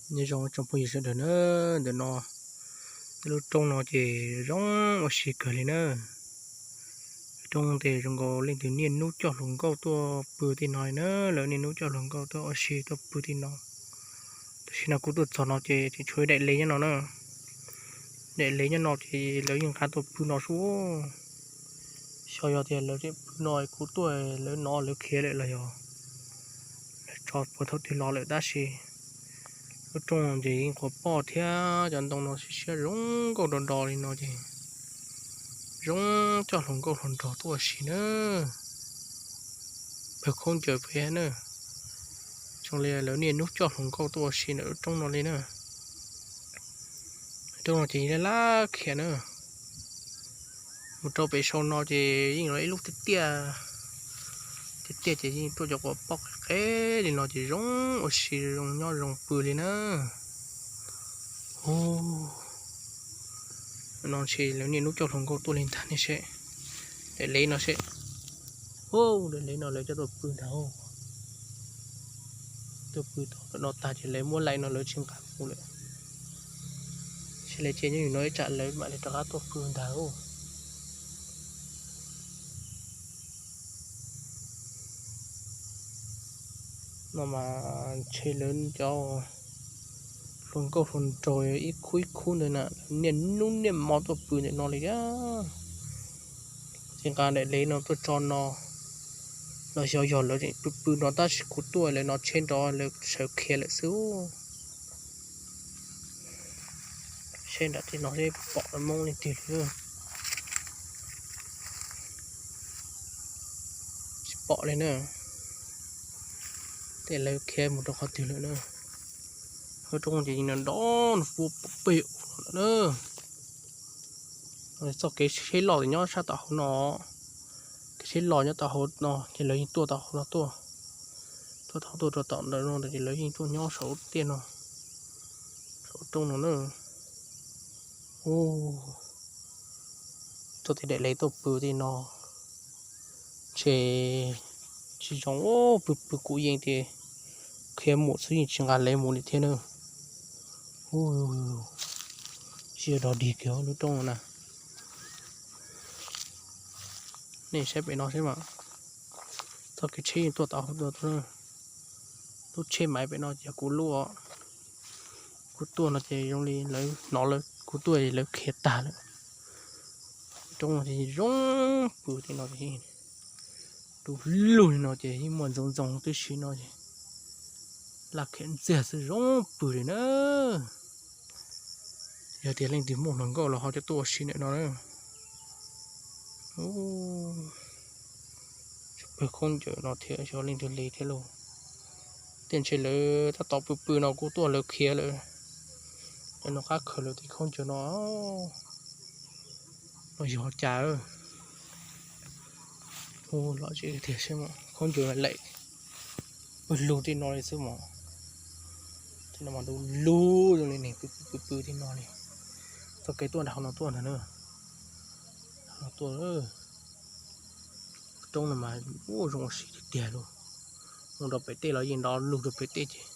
Nyob zoo tsoom phooj ywg sawv daws na, ntawm no tej lub roob no ces zoo ua si kawg li na. Roob ces zoo nkaus leej twg niaj hnub coj hluas nkauj tuaj pw tej no li na, lawv niaj hnub coj hluas nkauj tuaj ua si tuaj pw tej no. Tam sim no kuv tuaj txog no ces tseem tshuav ib daim le nyob no na. Daim le nyob no ces lawv yeej nqa tuaj pw no sub. Xyov yog tias lawv tseem pw no kuv tuaj lawv nov lawv khiav lawm los yog lawv tso puag thaum twg los lawm tab sis lub roob no ces yeej qhuav poj thiab cov ntoo no siab siab zoo nkauj do do li no ces zoo coj hluas nkauj hluas nraug tuaj ua si na. Pawg khaub ncaws peb na, zoo li lawv niaj hnub coj hluas nkauj tuaj ua si ntawm lub roob no li na. Roob no ces laj laj khiav na. Mus rau pem saum no ces yeej los ib lub tiaj tiaj, tiaj tiaj ces yeej tuaj cov quav poj qeb qeb li no ces zoo ua si zoo nyob zoo pw li na. Hu, no ntshe lawv niaj hnub coj hluas nkauj tuaj li ntag ne seb. Daim le no seb. Hu, daim le no lawv coj tuaj pw ntag. Tuaj pw tau no tag ces lawv muab laim no lawv tsis nqa mus lawm. Seb lawv cia nyob no ib tsam lawv mam li rov qab tuaj pw ntag. No mas ntshe lawv cov hluas nkauj hluas nraug ib khub ib khub ntawd na, niaj hnub niaj hmo tuaj pw ntawm no li thiab. Ces nqa daim le no tuaj tso no los xyov yog lawv pw pw no tab sis kuv tuaj lawv no tsheb nrov lawv sawv khiav lawm xwb. Seb nram tej no seb pom lawv Hmoob leej twg li. Tsis pom li na. Tej lawv khiav mus rau qhov twg lawm na. Lub roob ces yeej nrov nrov no puag pem lawm na. Txoj kev tsheb loj ces nyob sab tom hauv no. Kev tsheb loj nyob tom hauv no ces lawv yeej tuaj tom hauv no tuaj. Tuaj tom hauv tuaj rau tom ntawm no ces lawv yeej tuaj nyob saum lub tiaj no, saum lub roob no na. Hu, tuaj tej daim le tuaj pw tej no ntshe tsis zoo, pw pw kuv yeej tias khiav mus xwb yeej tsis nqa le mus li thiab na. Hu, tsis yog dog dig kiag lub roob no na. Nej saib pem no seb mas, txoj kev tsheb yeej tuaj tom hauv tuaj. Lub tsheb maiv pem no ces kuv lub, kuv tuaj no ces zoo li lawv hnov kuv tuaj lawv khiav tag lawm. Roob no ces zoo pw tej no, du lug li no ces yeej muaj ntxoov ntxoo tib si no ces laj khiav ntxiag xwb zoo pw li na. Yog tias leej twg muaj hluas nkauj los ho coj tuaj ua si ntawm no na. Pawg khaub ncaws no thiab xyov leej twg li thiab lauj. Tej ntshe lawv tab tom pw pw no kuv tuaj lawv khiav lawm. Lawv noj qab khaws lawv tej khaub ncaws no los yog cas. Hu, los tsev tiag seb, khaub ncaws laim pawg lug tej no li xwb mas. Tej no mas du lug zoo li neeg pw pw pw tej no li. Txoj kev tuaj nram hauv no tuaj ntag na. Hauv no tuaj, roob no mas ua zoo ua si tiag tiag lauj. Mus rau pem tej los yeej nrov lug rau pem tej ces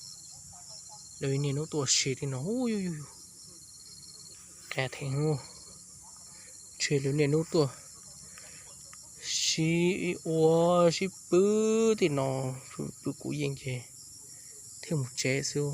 lawv niaj hnub tuaj ua si tej no. Hu, qia theem, ntshe lawv niaj hnub tuaj sib ua sib pw tej no, pw kuv yeej ces thiaj mus tsev xwb.